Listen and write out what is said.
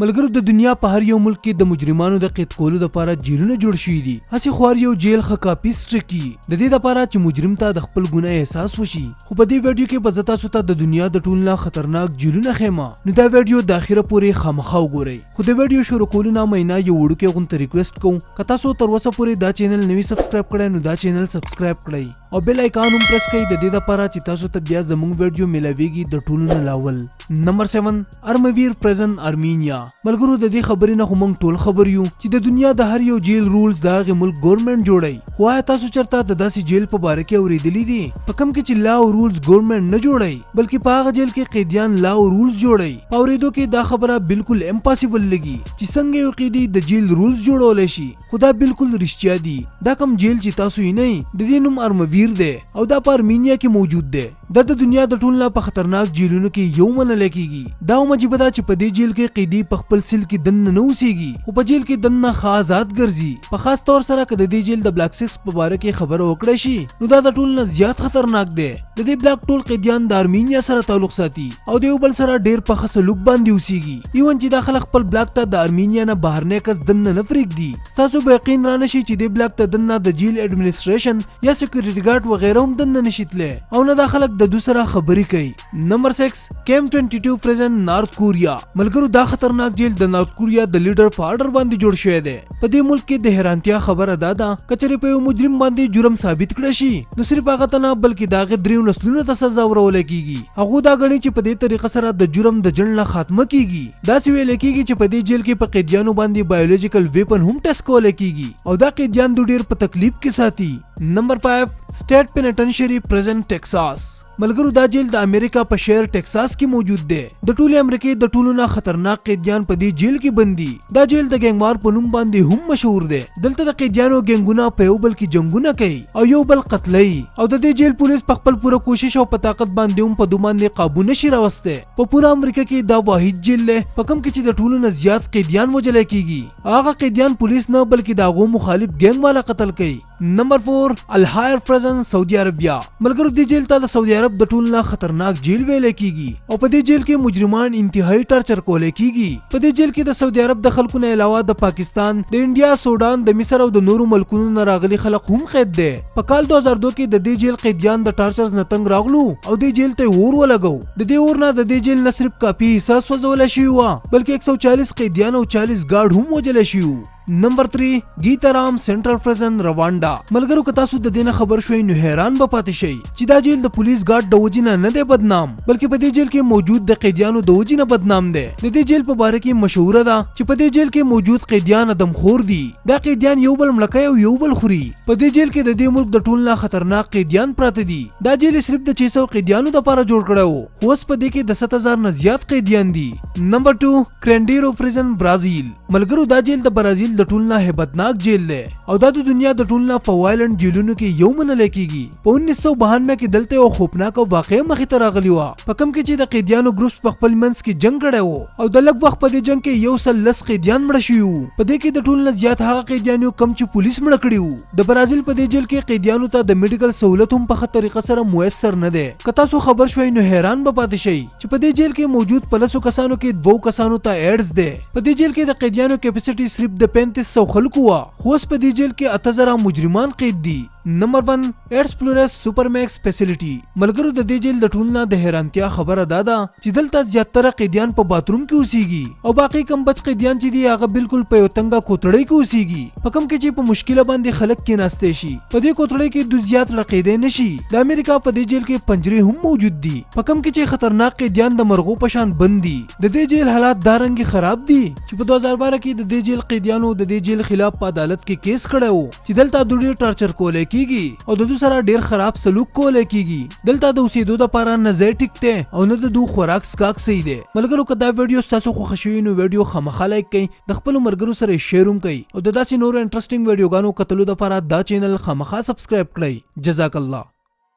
ملګرو، د دنیا په هر یو ملک کې د مجرمانو د قید کولو لپاره جیلونه جوړ شوي دي. هسې خو هر یو جیل ښه کافي strict وي، د دې لپاره چې مجرم ته د خپل ګناه احساس وشي. خو په دې ویډیو کې به زه تاسو ته د دنیا د ټولو نه خطرناک جیلونه ښیم، نو دا ویډیو د اخره پورې خامخا وګورئ. خو د ویډیو شروع کولو نه مینا یو وړوکی غونته ریکویسټ کوم، که تاسو تر اوسه پورې دا چینل نه وي سبسکرایب کړی، نو دا چینل سبسکرایب کړئ او بیل آیکان هم پریس کړئ، د دې لپاره چې تاسو ته بیا زموږ ویډیو میلاویږي د ټولو نه لاول. نمبر 7، ارمویر پریزن، ارمینیا. ملګرو، د دې خبرې نه خو موږ ټول خبر یو چې د دنیا د هر یو جیل رولز د هغې ملک ګورنمنټ جوړوي، خو آیا تاسو چرته د داسې جیل په باره کې اورېدلي دي په کوم کې چې لا او رولز ګورنمنټ نه جوړوي، بلکې په هغه جیل کې قیدیان لا او رولز جوړوي؟ په اورېدو کې دا خبره بالکل امپاسیبل لګي چې څنګه یو قیدي د جیل رولز جوړولی شي، خو دا بالکل رښتیا دي. دا کوم جیل چې تاسو یې نه، د دې نوم ارمویر دی او دا په ارمینیا کې موجود دی. دا د دنیا د ټولو نه په خطرناک جیلونو کې یو منل کیږي. دا هم عجیبه ده چې په دې جیل کې قیدي په خپل سیل کې دننه نه اوسیږي، خو په جیل کې دننه ښه آزاد ګرځي. په خاص طور سره که د دې جیل د بلاک 6 په باره کې خبره وکړای شي، نو دا د ټولو نه زیات خطرناک دی. د دې بلاک ټول قیدیان د ارمینیا سره تعلق ساتي او د یو بل سره ډیر په ښه سلوک باندې اوسیږي، ایون چې دا خلک خپل بلاک ته د ارمینیا نه بهرنی کس دننه نه پرېږدي. ستاسو به یقین را نشي چې دې بلاک ته دننه د جیل اډمنسټریشن یا سکیورټي ګارډ وغیره هم دننه نشي تللی او نه دا خلک د دوی سره خبرې کوي. نمبر 6، کیم 22 پریزن، نارت کوریا. ملګرو، دا خطرناک جیل د نارت کوریا د لیډر په آرډر باندې جوړ شوی دی. په دې ملک کې د حیرانتیا خبره دا ده، که چېرې په یو مجرم باندې جرم ثابت کړی شي، نو صرف هغه ته نه، بلکې د هغې دریو نسلونو ته سزا ورول کیږي. هغه دا ګڼي چې په دې طریقه سره د جرم د جنډ نه خاتمه کیږي. داسې ویل کیږي چې په دې جیل کې په قیدیانو باندې بایولوژیکل ویپن هم ټیسټ کول کیږي او دا قیدیان د ډیر په تکلیف کې ساتي. نمبر 5، سټیټ پینیټنشری پریزن، ټیکساس. ملګرو، دا جیل د امریکا په شهر ټیکساس کې موجود دی. د ټولې امریکې د ټولو نه خطرناک قیدیان په دې جیل کې بندي. دا جیل د ګینګوار په نوم باندې هم مشهور دی. دلته د قیدیانو ګینګونه په یو بل کې جنگونه کوي او یو بل قتلوي او د دې جیل پولیس په خپل پوره کوشش او په طاقت باندې هم په دوی باندې قابو نشي راوستی. په پوره امریکا کې دا واحد جیل دی په کوم کې چې د ټولو نه زیات قیدیان وژل کیږي. هغه قیدیان پولیس نه، بلکې د هغو مخالف ګینګ والا قتل کوي. نمبر 4، الهایر پریزن، سعودي عربیا. ملګرو، دې جیل ته د سعودي عرب د ټولو نه خطرناک جیل ویل کیږي او په دې جیل کې مجرمان انتهایی ټارچر کول کیږي. په دې جیل کې د سعودي عرب د خلکو نه علاوه د پاکستان، د انډیا، سودان، د مصر او د نورو ملکونو نه راغلي خلک هم قید دي. په کال 2002 کې د دې جیل قیدیان د ټارچرز نه تنګ راغلو او دې جیل ته اور ولګو. د دې اور نه د دې جیل نه صرف کافي حصه سوځول شوی وه، بلکې 140 قیدیان او 40 ګارډ هم وژل شوي وو. نمبر 3، گیتارام سنټرل پریزن، روانډا. ملګرو، که تاسو د دې نه خبر شوئ، نو حیران به پاتې شئ چې دا جیل د پولیس ګارډ د وجې نه نه دی بدنام، بلکې په دې جیل کې موجود د قیدیانو د وجې نه بدنام دی. د دې جیل په باره کې مشهوره ده چې په دې جیل کې موجود قیدیان آدمخور دي. دا قیدیان یو بل مړه کوي او یو بل خوري. په دې جیل کې د دې ملک د ټولو نه خطرناک قیدیان پراته دي. دا جیل صرف د 600 قیدیانو لپاره جوړ کړی وو، خو اوس په دې کې د 7000 نه زیات قیدیان دي. نمبر 2، کرینډیرو پریزن، برازیل. ملګرو، دا جیل د برازیل د ټولو نه هیبتناک جیل دی او دا د دنیا د ټولو نه په violent جیلونو کې یو منل کیږي. په 1992 کې دلته یو خوفناکه واقعه مخې ته راغلی وه، په کوم کې چې د قیدیانو ګروپس په خپل منځ کې جنګ کړی وو او د لږ وخت په دې جنګ کې 110 قیدیان مړه شوي وو. په دې کې د ټولو نه زیات هغه قیدیان وو کوم چې پولیس مړه کړي وو. د برازیل په دې جیل کې قیدیانو ته د میډیکل سهولت هم په ښه طریقه سره میسر نه دی. که تاسو خبر شوئ، نو حیران به پاتې شئ چې په دې جیل کې موجود په 10 کسانو کې دوو کسانو ته ایډز دی. په دې جیل کې د قیدیانو کیپاسټي صرف د 3500 خلکو وه، خو اوس په دې جیل کې 8000 مجرمان قید دي. نمبر 1، ایډز فلورس سپر میکس فیسیلیټي. ملګرو، د دې جیل د ټولو نه د حیرانتیا خبره دا ده چې دلته زیاتره قیدیان په باتروم کې اوسیږي او باقي کم بچ قیدیان چې دي، هغه بالکل په یو تنګه کوتړۍ کې اوسیږي، په کوم کې چې په مشکله باندې خلک کېناستی شي. په دې کوتړۍ کې د زیات لقیدی نشي. د امریکا په دې جیل کې پنجرې هم موجود دي، په کوم کې چې خطرناک قیدیان د مرغو په شان بند دي. د دې جیل حالات دا رنګ خراب دي چې په 2012 کې د دې جیل قیدیانو د دې جیل خلاف په عدالت کې کیس کړی وو چې دلته د ډیر ټارچر کولی کیږي او د دوی سره ډیر خراب سلوک کولی کیږي. دلته د اوسېدو دپاره نه ځای ټیک دی او نه د دوی خوراک څښاک صحیح دی. ملګرو، که دا ویډیو ستاسو خوښه شوي، نو ویډیو خامخا لایک کړئ، د خپلو ملګرو سره شیر هم کړئ او د داسې نورو انټرسټینګ ویډیوګانو کتلو دپاره دا چینل خامخا سبسکرایب کړئ. جزاک الله.